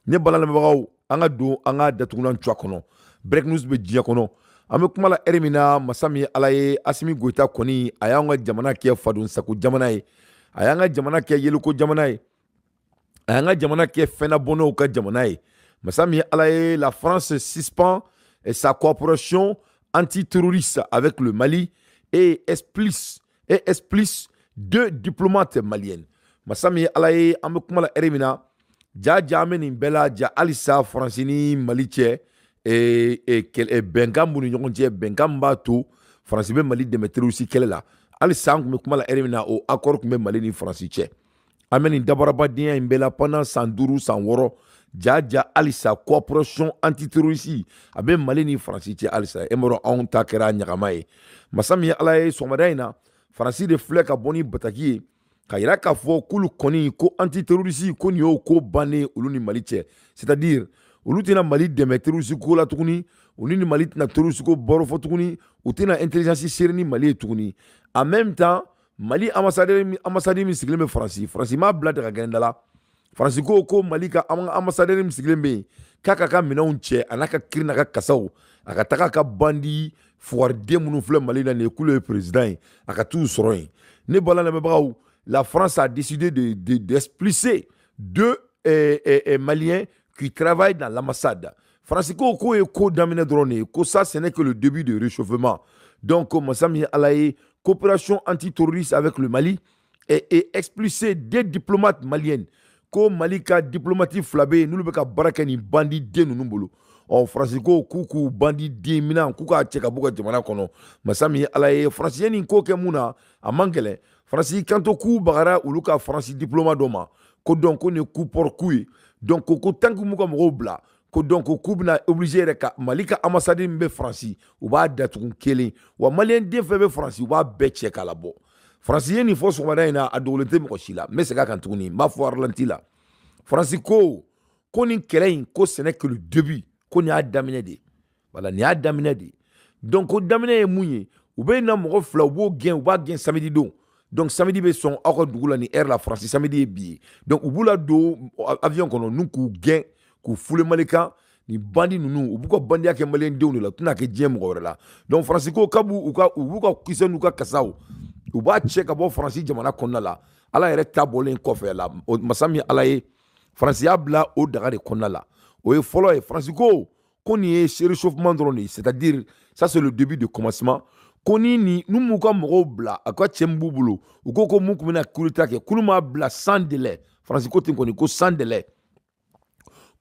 Ne balamɛbagaw, an ka don an ka datugulan cuwa kɔnɔ. Break news bɛ diɲɛ kɔnɔ. An bɛ kuma la heure min na, masa min ye Ala ye, Asimi Goyita kɔni a y'an ka jamana kɛ fadonsago jamana ye, a y'an ka jamana kɛ yeliko jamana ye, a y'an ka jamana kɛ fɛnnabɔnnaw ka jamana ye. Masa min ye Ala ye, la France suspend sa coopération antiterroriste avec le Mali et expulse deux diplomates maliennes. Masa min ye Ala ye, an bɛ kuma la heure min na, ja ja, an bɛ nin bɛɛ la ja, halisa Faransi ni Mali cɛ, bɛnkan b'u ni ɲɔgɔn cɛ, bɛnkan min b'a to Faransi bɛ Mali dɛmɛ terroriste kɛlɛ la. Halisa an tun bɛ kuma la heure min na, o accord tun bɛ Mali ni Faransi cɛ. An bɛ nin dabarabadenya in bɛɛ la pendant san 5, san 6, ja ja, halisa coopération antiterroriste a bɛ Mali ni Faransi cɛ halisa. E m'a dɔn, anw ta kɛra ɲagama ye. Masa min ye Ala ye, sɔgɔmada in na, Faransi de filɛ ka bɔ ni bataki ye ka yira k'a fɔ k'olu kɔni ko antiterroriste, ko nin y'o ko bannen olu ni Mali cɛ, c'est à dire olu tɛna Mali dɛmɛ terroriste ko la tuguni, olu ni Mali tɛna terroriste ko baro fɔ tuguni, u tɛna intelligence seere ni Mali ye tuguni. En même temps, Mali ambassadeur, ambassade min sigilen bɛ Faransi, Faransi m'a bila daga gɛrɛnda la. Faransi ko ko Mali ka ambassadeur min sigilen bɛ yen, k'a ka ka minɛnw cɛ, a n'a ka kiiri n'a ka kasaw, a ka taga a ka bandi fugariden minnu filɛ Mali la nin ye, k'olu ye président ye, a ka t'u sɔrɔ yen. Ne bɔra lamɛnbagaw, la France a décidé d'expulser deux Maliens qui travaillent dans l'ambassade. Faransi ko k'o ye ko daminɛ dɔrɔn de ye, ko ça, ce n'est que le début de réchauffement. Donc masa min ye Ala ye, coopération antiterroriste avec le Mali et expulser des diplomates maliennes, ko Mali ka diplomate fila bɛ yen, n'olu bɛ ka baara kɛ nin bandi den ninnu bolo. Ɔ, Faransi ko k'u k'u bandi den minɛ, k'u k'a cɛ ka bɔ ka jamana kɔnɔ. Masa min ye Ala ye, Faransi ye nin ko kɛ mun na? A man gɛlɛn. Faransi kanto k'u bagara olu ka Faransi diplomate dɔ ma, ko donc ko nin ye coup pour coup ye. Donc ko tant que m'u ka mɔgɔw bila, ko donc k'u bɛna obligé yɛrɛ ka Mali ka ambassade min bɛ Faransi, u b'a datugu kelen wa, maliyɛn den fɛn bɛ Faransi, u b'a bɛɛ cɛ k'a labɔ. Faransi ye nin fɔ sɔgɔmada in na, a dogolen tɛ mɔgɔ si la. N bɛ segin a kan tuguni, n b'a fɔ ralenti la. Faransi ko ko nin kɛlɛ in, ko ce n'est que le début, ko nin y'a daminɛ de ye. Voilà, nin y'a daminɛ de ye. Donc ko daminɛ ye mun ye? U bɛ na mɔgɔ fila, u b'o gɛn, u b'a gɛn samedi don. Donc samedi bɛ sɔn aw ka dugu la nin heure la, Faransi samedi ye bi ye. Donc u b'u la don avion kɔnɔ n'u k'u gɛn k'u fule malikan. Nin bandi ninnu, u b'u ka bandiya kɛ maliyɛn denw de la, u tɛna kɛ diɲɛ mɔgɔ wɛrɛ la. Donc Faransi ko k'a b'u ka, u b'u ka kisɛ n'u ka kasaw, u b'a cɛ ka bɔ Faransi jamana kɔnɔna la. Ala yɛrɛ ta bɔlen kɔfɛ la, masa min Ala ye, Faransi y'a bila o daga de kɔnɔna la. O ye fɔlɔ ye. Faransi ko ko nin ye réchauffement dɔrɔn de ye, c'est à dire ça, c'est le début de commencement. Ko ni ni n'u m'u ka mɔgɔw bila, a ka cɛ min b'u bolo, u ko ko mun tun bɛna coup d'état kɛ, k'olu m'a bila sans délai. Faransi ko ten kɔni, ko sans délai,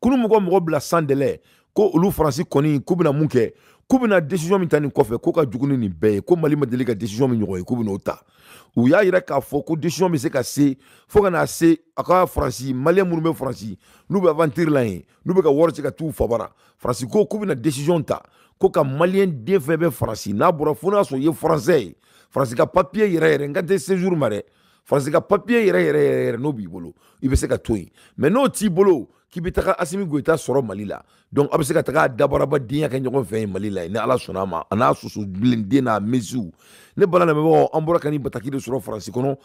k'olu m'u ka mɔgɔ bila sans délai, ko olu Faransi kɔni k'u bɛna mun kɛ, k'u bɛna décision min ta nin kɔfɛ, k'o ka jugu ni nin bɛɛ ye, ko Mali ma deli ka décision min ɲɔgɔn ye, k'u bɛn'o ta. U y'a yira k'a fɔ ko décision bɛ se ka se fo ka na se a ka Faransi maliyɛn minnu bɛ Faransi, n'u bɛ aventure la yen, n'u bɛ ka wari ci ka t'u fabara. Faransi ko k'u bɛna décision ta ko ka maliyɛn den fɛn bɛ Faransi, n'a bɔra fo n'a sɔrɔ i ye français ye, Faransi ka papier yɛrɛ yɛrɛ, n ka tɛ séjour ma dɛ, Faransi ka papier yɛrɛ yɛrɛ yɛrɛ yɛrɛ, n'o b'i bolo, i bɛ se ka to yen. Mais n'o t'i bolo, k'i bɛ taga Asimi Goyita sɔrɔ Mali la, donc a bɛ se ka taga dabaraba denya kɛ ɲɔgɔn fɛ yen Mali la yen, ni Ala sɔnna a ma, a n'a soso bilen den n'a mesiw. Ne bala lamɛnbagaw, an bɔra ka nin bataki de sɔrɔ Faransi kɔnɔ.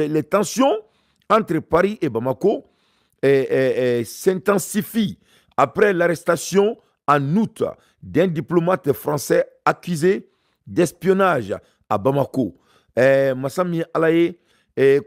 Les tensions entre Paris et Bamako s'intensifient après l'arrestation en août d'un diplomate français accusé d'espionnage à Bamako. Masa min ye Ala ye,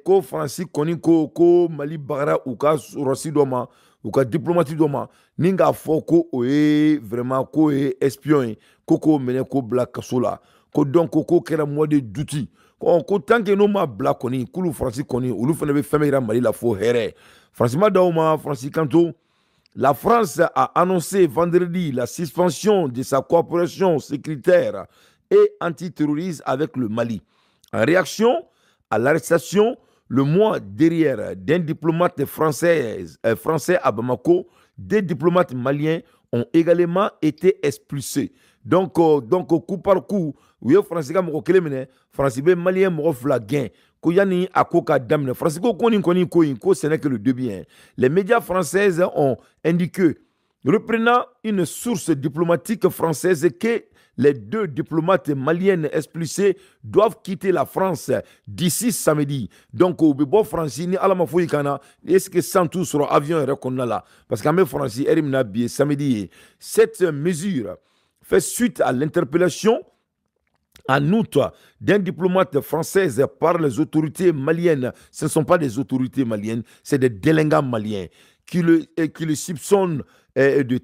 ko Faransi kɔni ko ko Mali bagara u ka sɔrɔsi dɔ ma, u ka diplomate dɔ ma, ni k'a fɔ ko o ye vraiment k'o ye espion ye, ko k'o minɛ k'o bila kaso la. Ko donc ko kɛra mois de d'août. Ko tant que n'o ma bila kɔni, k'olu Faransi kɔni, olu fana bɛ fɛn bɛ yira Mali la fo hɛrɛ. Faransi ma d'aw ma. Faransi kanto: La France a annoncé vendredi la suspension de sa coopération sécuritaire et antiterroriste avec le Mali, en réaction à l'arrestation le mois dernier d'un diplomate français à Bamako. Des diplomates maliens ont également été expulsés. Donc coup par coup, u ye Faransi ka mɔgɔ kelen minɛ, Faransi bɛ maliyɛn mɔgɔ fila gɛn. Ko yanni a ko ka daminɛ, Faransi ko ko nin kɔni ko in, ko ce n'est que le début, hein. Les médias français ont indiqué, reprenant une source diplomatique française, que Les deux diplomates maliennes expulsées doivent quitter la France d'ici samedi. Donc, u bɛ bɔ Faransi ni Ala ma foyi k'an na, est-ce que san t'u sɔrɔ avion yɛrɛ kɔnɔna la? Parce qu'an bɛ Faransi heure min na bi ye samedi ye. Cette mesure fait suite à l'interpellation en août d'un diplomate français par les autorités maliennes. Ce ne sont pas des autorités maliennes, c'est des délinquants maliens qui le soupçonnent de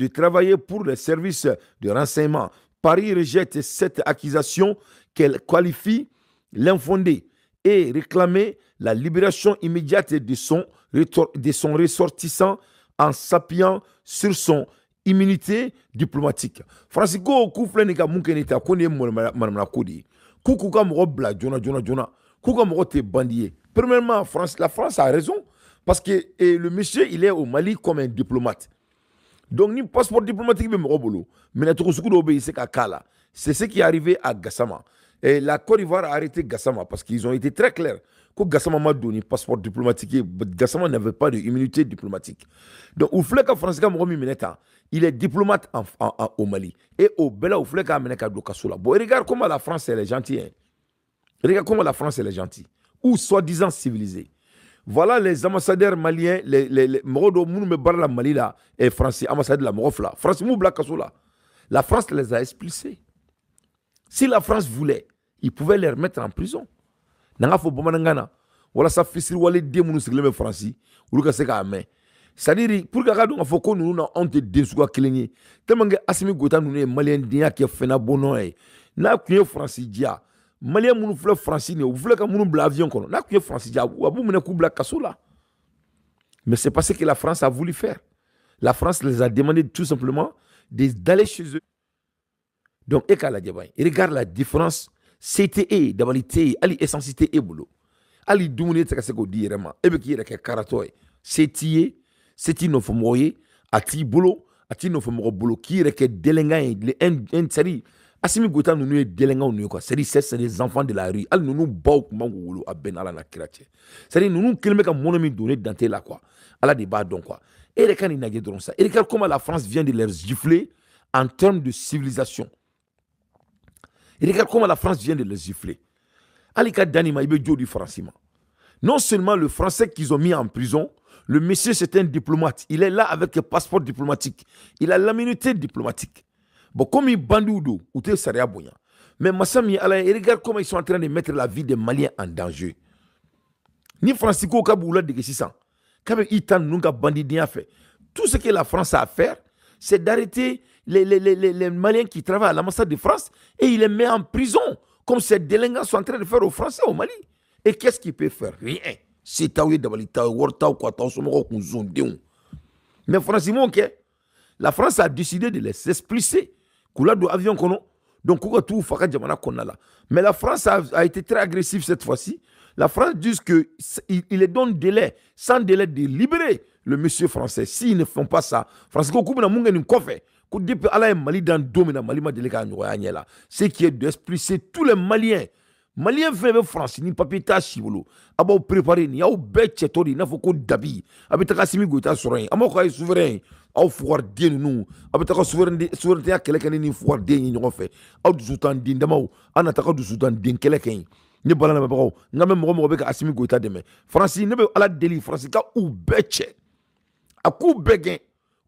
travailler pour les services de renseignement. Paris rejette cette accusation qu'elle qualifie d'infondée et réclamait la libération immédiate de son ressortissant en s'appuyant sur son immunité diplomatique. Faransi ko k'u filɛ nin ka mun kɛ nin ta ko nin ye manamana ko de ye, k'u k'u ka mɔgɔ bila joona joona joona, k'u ka mɔgɔ tɛ bandit ye. Premièrement, la France a raison parce que le monsieur, il est au Mali comme un diplomate. Donc ni passeport diplomatique bɛ mɔgɔ bolo, minɛcogo sugu dɔw bɛ yen i se ka k'a la. C'est ce qui est arrivé à Gassama. Et la Côte d'Ivoire a arrêté Gassama parce qu'ils ont été très clairs ko Gassama ma don ni passeport diplomatique ye. Gassama n'avait pas de immunité diplomatique. Donc u filɛ ka Faransi ka mɔgɔ min minɛ tan, il est diplomate au Mali et au bɛɛ la u filɛ k'a minɛ ka don kaso la. Bon, regarde comment la France, elle est gentille, hein. Regarde comment la France, elle est gentille ou soi-disant civilisée. Voilà les ambassadeurs maliens, les mɔgɔ dɔw minnu bɛ baara la Mali la et Faransi ambassade la, mɔgɔ fila, Faransi m'u bila kaso la. La France les a expulsés. Si la France voulait, ils pouvaient les remettre en prison. N'an ka fɔ bamanankan na walasa fisiriwale den minnu sigilen bɛ Faransi, olu ka se k'a mɛn. C'est à dire pour que a ka dɔn k'a fɔ ko ninnu na anw tɛ den suguya kelen ye, tellement que Assimi Goïta ninnu ye maliyɛndenya kɛ fɛnnabɔnɔ ye. N'a tun ye Faransi diya, maliyɛn minnu filɛ Faransi nin ye, u filɛ ka minnu bila avion kɔnɔ, n'a tun ye Faransi diya, a b'u minɛ k'u bila kaso la. Mais c'est pas ce que la France a voulu faire. La France les a demandé tout simplement d'aller chez eux. Donc e k'a lajɛ ban, regarde la différence. Se tɛ e ye, dabali tɛ ye, hali essence tɛ e bolo, hali dumuni e tɛ ka se k'o di i yɛrɛ ma, e bɛ k'i yɛrɛ kɛ karatɔ ye. Se t'i ye, se t'i nɔfɛmɔgɔ ye, a t'i bolo, a t'i nɔfɛmɔgɔ bolo, k'i yɛrɛ kɛ délinquant ye. Un, c'est à dire Assimi Goïta ninnu ye délinquants ninnu ye quoi. C'est à dire c'est des enfants de la rue. Hali ninnu baw tun man k'u wolo a bɛɛ n'Ala n'a kira cɛ. C'est à dire ninnu kelen bɛ ka mɔnɛ min don ne dante la quoi, Ala de b'a dɔn quoi. E yɛrɛ ka nin lajɛ dɔrɔn sa. Et regarde comment la France vient de les gifler en termes de civilisation. Et regarde comment la France vient de les gifler. Hali ka dan nin ma, i bɛ jo di Faransi ma. Non seulement le Français qu'ils ont mis en prison, le monsieur, c'est un diplomate. Il est là avec un passeport diplomatique. Il a l'immunité diplomatique. Bon, comme il bandit don, u tɛ sariya bonya. Mais masa min ye Ala ye, regarde comment ils sont en train de mettre la vie des Maliens en danger. Ni Faransi ko k'a b'u ladege sisan, k'a bɛ i ta ninnu ka bandidenya fɛ. Tout ce que la France a à faire, c'est d'arrêter les Maliens qui travaillent à l'ambassade de France et il les met en prison, comme ces délinquants sont en train de faire aux Français au Mali. Et qu'est-ce qu'ils peuvent faire? Rien. Se t'aw ye, dabali t'aw ye, wari t'aw kɔ, a t'aw somɔgɔw kun zondenw. Mais Faransi m'o kɛ. La France a décidé de les expulser, k'u ladon avion kɔnɔ, donc k'u ka t'u fa ka jamana kɔnɔna la. Mais la France a été très agressive cette fois-ci. La France dit que il les donne délai, sans délai, de libérer le monsieur français. S'ils ne font pas ça, France ko k'u bɛna mun kɛ nin kɔfɛ, ko depuis Ala ye Mali dan don min na, Mali ma deli k'a ɲɔgɔnya ɲɛ la. Ce qui est d'expulser tous les Maliens. Malien fɛn bɛ Faransi ni papier t'a si bolo, a b'aw préparer nin y'aw bɛɛ cɛtɔ de i n'a fɔ ko dabi. A bɛ taga Assimi Goïta sɔrɔ yen, an b'aw k'a ye souverain ye, aw fugariden ninnu, a bɛ taga souveraineté kɛlɛ kɛ ni nin fugariden ye ɲɔgɔn fɛ. Aw dusutanden damaw, an na taga dusutanden kɛlɛ kɛ yen. Ne bala lamɛnbagaw, n ka mɛn mɔgɔ mɔgɔ bɛ ka Assimi Goïta dɛmɛ Faransi, ne bɛ Ala deli Faransi ka u bɛɛ cɛ, a k'u bɛɛ gɛn.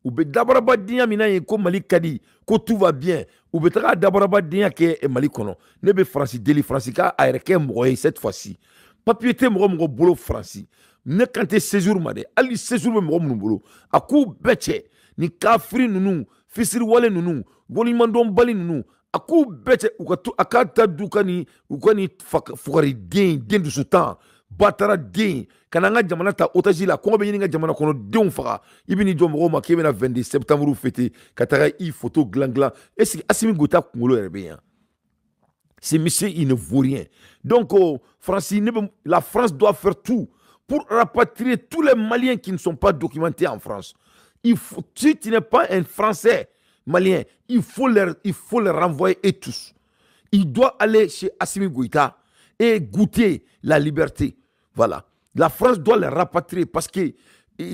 U bɛ dabarabadenya min na yen ko Mali ka di, ko tout va bien, u bɛ taga dabarabadenya kɛ Mali kɔnɔ. Ne bɛ Faransi deli, Faransi ka a yɛrɛ kɛ mɔgɔ ye cette fois-ci. Papier tɛ mɔgɔ mɔgɔ bolo Faransi, ne kan tɛ séjour ma dɛ, hali séjour bɛ mɔgɔ minnu bolo, a k'u bɛɛ cɛ. Ni kafiri ninnu, fisiriwale ninnu, waleɲumandɔnbali ninnu, a k'u bɛɛ cɛ, u ka to a k'a ta du ka nin u ka nin fugariden den dusutan batara den ka na an ka jamana ta otage la. Kɔngɔ bɛ ɲini ka jamana kɔnɔdenw faga, i bɛ n'i jɔ mɔgɔw ma k'e bɛna 22 septembre fêter ka taga i photo dilan dilan. Est ce que Assimi Goïta kunkolo yɛrɛ bɛ yan? Ce monsieur, il ne vaut rien. Donc oh, France, la France doit faire tout pour rapatrier tous les Maliens qui ne sont pas documentés en France. Il faut, si tu n'es pas un Français malien, il faut les renvoyer et tous. Il doit aller chez Assimi Goïta et goûter la liberté. Voilà. La France doit les rapatrier parce que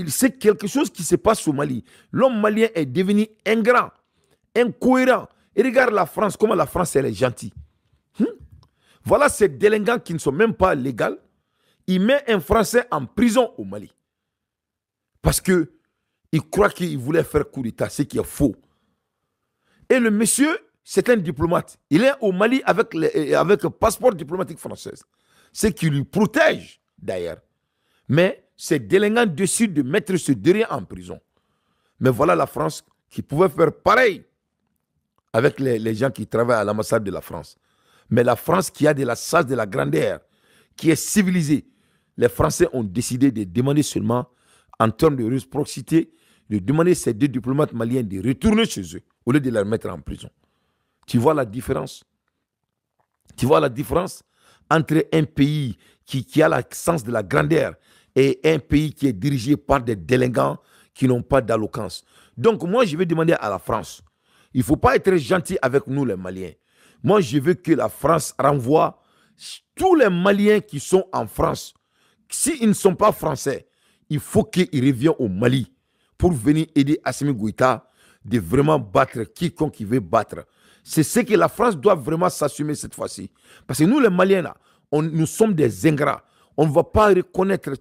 c'est quelque chose qui se passe au Mali. L'homme malien est devenu ingrat, incohérent. Et regarde la France, comment la France, elle est gentille. Voilà ces délinquants qui ne sont même pas légaux. Il met un Français en prison au Mali. Parce que il croit qu'il voulait faire coup d'État, ce qui est faux. Et le monsieur, c'est un diplomate. Il est au Mali avec un passeport diplomatique français. Ce qui lui protège, d'ailleurs. Mais ces délinquants décident de mettre ce dernier en prison. Mais voilà la France qui pouvait faire pareil avec les gens qui travaillent à l'ambassade de la France. Mais la France qui a de la sage, de la grandeur, qui est civilisée, les Français ont décidé de demander seulement, en termes de réciprocité, de demander ces deux diplomates maliens de retourner chez eux, au lieu de les mettre en prison. Tu vois la différence? Tu vois la différence entre un pays qui a le sens de la grandeur et un pays qui est dirigé par des délinquants qui n'ont pas d'alloquence. Donc moi, je vais demander à la France, il ne faut pas être gentil avec nous les Maliens. Moi, je veux que la France renvoie tous les Maliens qui sont en France. S'ils ne sont pas français, il faut qu'ils reviennent au Mali pour venir aider Assimi Goïta de vraiment battre quiconque il veut battre. C'est ce que la France doit vraiment s'assumer cette fois-ci. Parce que nous, les Maliens, là, nous sommes des ingrats. On ne va pas reconnaître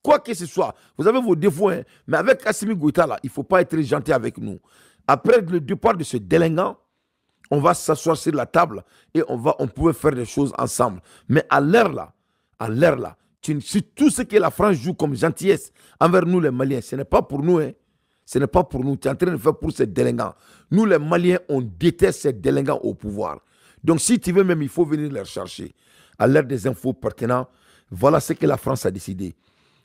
quoi que ce soit. Vous avez vos défauts, hein, mais avec Assimi Goïta, là, il ne faut pas être gentil avec nous. Après le départ de ce délinquant, on va s'asseoir sur la table et on pouvait faire des choses ensemble. Mais à l'heure là, si tout ce que la France joue comme gentillesse envers nous les Maliens, ce n'est pas pour nous, hein. Ce n'est pas pour nous. Tu es en train de faire pour ces délinquants. Nous les Maliens, on déteste ces délinquants au pouvoir. Donc si tu veux même, il faut venir les chercher. À l'heure des infos pertinentes, voilà ce que la France a décidé.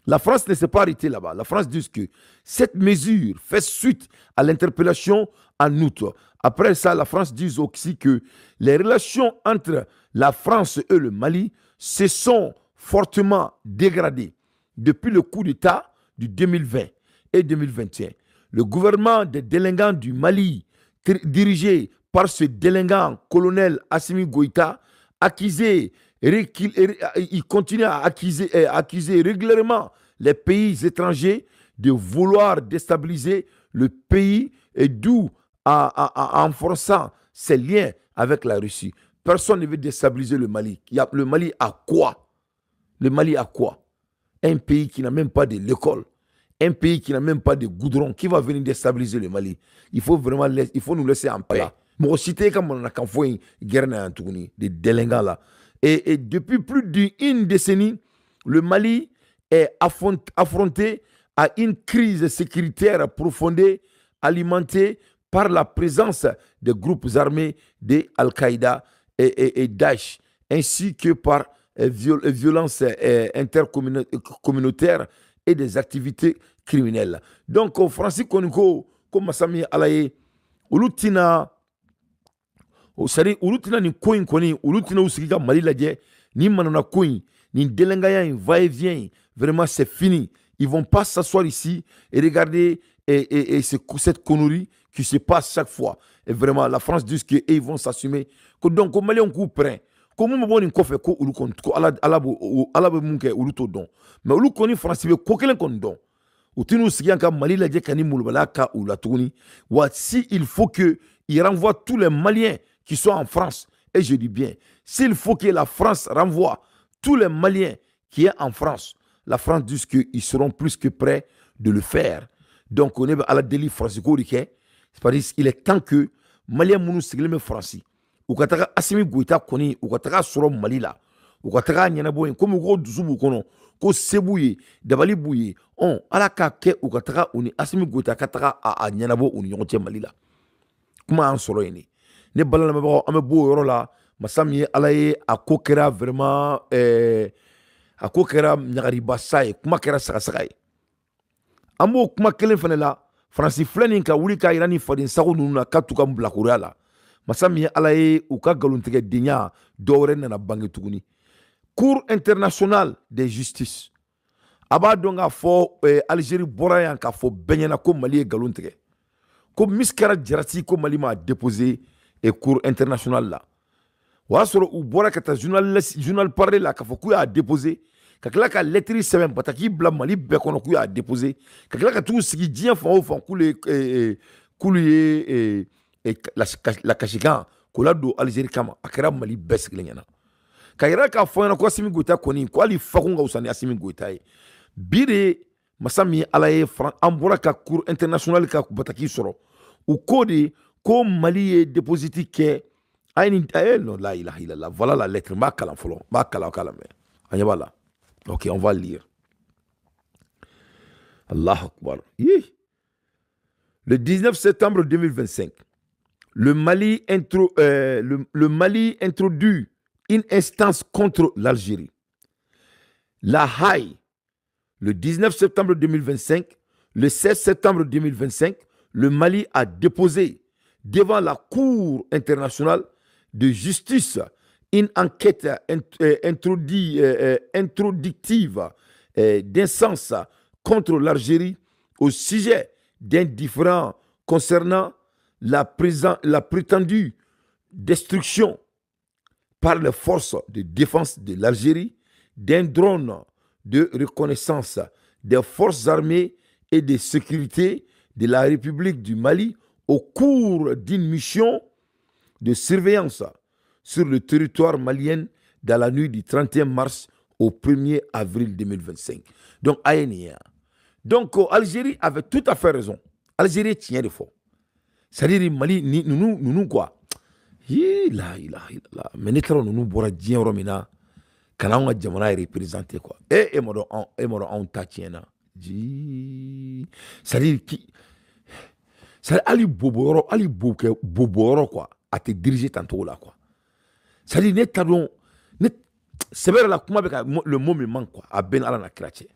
La France ne s'est pas arrêtée là-bas. La France dit que cette mesure fait suite à l'interpellation en août. Après ça, la France dit aussi que les relations entre la France et le Mali se sont fortement dégradées depuis le coup d'État du 2020 et 2021. Le gouvernement des délinquants du Mali, dirigé par ce délinquant colonel Assimi Goïta, accusé, il continue à accuser régulièrement les pays étrangers de vouloir déstabiliser le pays et d'où en renforçant ses liens avec la Russie. Personne ne veut déstabiliser le Mali. Le Mali a quoi? Le Mali a quoi? Un pays qui n'a même pas de l'école, un pays qui n'a même pas de goudron, qui va venir déstabiliser le Mali? Il faut vraiment il faut nous laisser en paix. Moi, cité comme on a qu'en guerre des délinquants là. Et depuis plus d'une décennie, le Mali est affronté à une crise sécuritaire profonde, alimentée par la présence des groupes armés de Al-Qaïda et Daesh, ainsi que par violences intercommunautaires et des activités criminelles. Donc, Francis Koniko, comme Sami Alaye, olu tɛna c'est-à-dire olu tɛna nin ko in kɔni, olu tɛna u sigi ka Mali lajɛ ni manana ko in, nin délinquant in, va-et-vient in, vraiment c'est fini. Ils vont pas s'asseoir ici et regarder cette connerie qui se passe chaque fois. Et vraiment, la France dit qu'ils vont s'assumer. Donc, au Mali, on coupe prend. Comme on nin kɔfɛ ko olu kɔni ko ala ala ala bɛ mun kɛ olu t'o dɔn, mais olu kɔni Faransi bɛ ko kelen kɔni dɔn, u tɛn'u sigi yan ka Mali lajɛ ka ni molobaliya ka u la tuguni. Wa si il faut que il renvoie tous les Maliens qui sont en France, et je dis bien, s'il faut que la France renvoie tous les Maliens qui sont en France, la France dit qu'ils seront plus que prêts de le faire. Donc on est à la délit français, c'est-à-dire il est temps que Maliens minnu sigilen bɛ Faransi, u ka taga Assimi Goïta kɔni, u ka taga sɔrɔ Mali la, u ka taga ɲɛnabɔ yen, komi u ko dusu b'u kɔnɔ, ko se b'u ye, dabali b'u ye, ɔn Ala k'a kɛ u ka taga u ni Assimi Goïta ka taga a ɲɛnabɔ u ni ɲɔgɔn cɛ Mali la. Kuma y'an sɔrɔ yen de. Ne bala lamɛnbagaw, an bɛ bɔ o yɔrɔ la. Masa min ye Ala ye, a ko kɛra vraiment a ko kɛra ɲagaribasa ye, kuma kɛra sagasaga ye. An b'o kuma kelen fana la, Faransi filɛ nin ka wuli k'a yira ni faden sago ninnu na k'a t'u ka bilakoroya la. Masa min ye Ala ye, u ka nkalontigɛdenya dɔwɛrɛ nana bange tuguni. Cour internationale de justice, a b'a dɔn k'a fɔ Algérie bɔra yan k'a fɔ bɛɛ ɲɛna ko Mali ye nkalon tigɛ, ko Miskara Jarati ko Mali m'a déposé Cour internationale la. O y'a sɔrɔ u bɔra ka taa journal parlé la k'a fɔ k'u y'a déposé, ka tila ka lettre sɛbɛn bataki bila Mali bɛɛ kɔnɔ k'u y'a déposé, ka tila ka t'u sigi diɲɛ fan o fan k'olu ye la kasikan k'o ladon Algérie kama. A kɛra Mali bɛɛ sigilen ɲɛna ka yira k'a fɔ ɲɛna ko Assimi Goïta kɔni, ko hali fakun ka fisa ni Assimi Goïta ye. Bi de, masa min ye Ala ye, an bɔra ka Cour internationale ka bataki sɔrɔ. U ko de ko Mali ye déposit kɛ. A ye nin, a ye, non, la ilaha illallah. Voilà la lettre. N b'a kalan fɔlɔ, n b'a kalan k'a lamɛn. An ɲɛ b'a la. Ok, on va lire. Allah akbar. Hi. Le 19 septembre 2025, le Mali introduit une instance contre l'Algérie. La Haye, le 19 septembre 2025, le 16 septembre 2025, le Mali a déposé devant la Cour internationale de justice une enquête introductive d'instance contre l'Algérie au sujet d'un différend concernant la prétendue destruction par les forces de défense de l'Algérie d'un drone de reconnaissance des forces armées et de sécurité de la République du Mali au cours d'une mission de surveillance sur le territoire malien dans la nuit du 31 mars au 1er avril 2025. Donc, Aïnia. Donc, Algérie avait tout à fait raison. Algérie tiɲɛ de fɔ. C'est-à-dire, Mali, ni, nous, nous, quoi. Hi, la, ilaha illallah. Mais ne taara ninnu bɔra diɲɛ yɔrɔ min na ka n'anw ka jamana représenter, quoi. E ma dɔn anw, e ma dɔn anw ta tiɲɛna. Ji. C'est-à-dire, qui, c'est-à-dire, hali bobo yɔrɔ, hali bo kɛ bobo yɔrɔ, quoi. A tɛ diriger tan cogo la, quoi. C'est-à-dire, ne t'a dɔn, ne sɛbɛ yɛrɛ la, kuma bɛ ka, le mot me manque, quoi. A bɛɛ ni Ala na kira cɛ.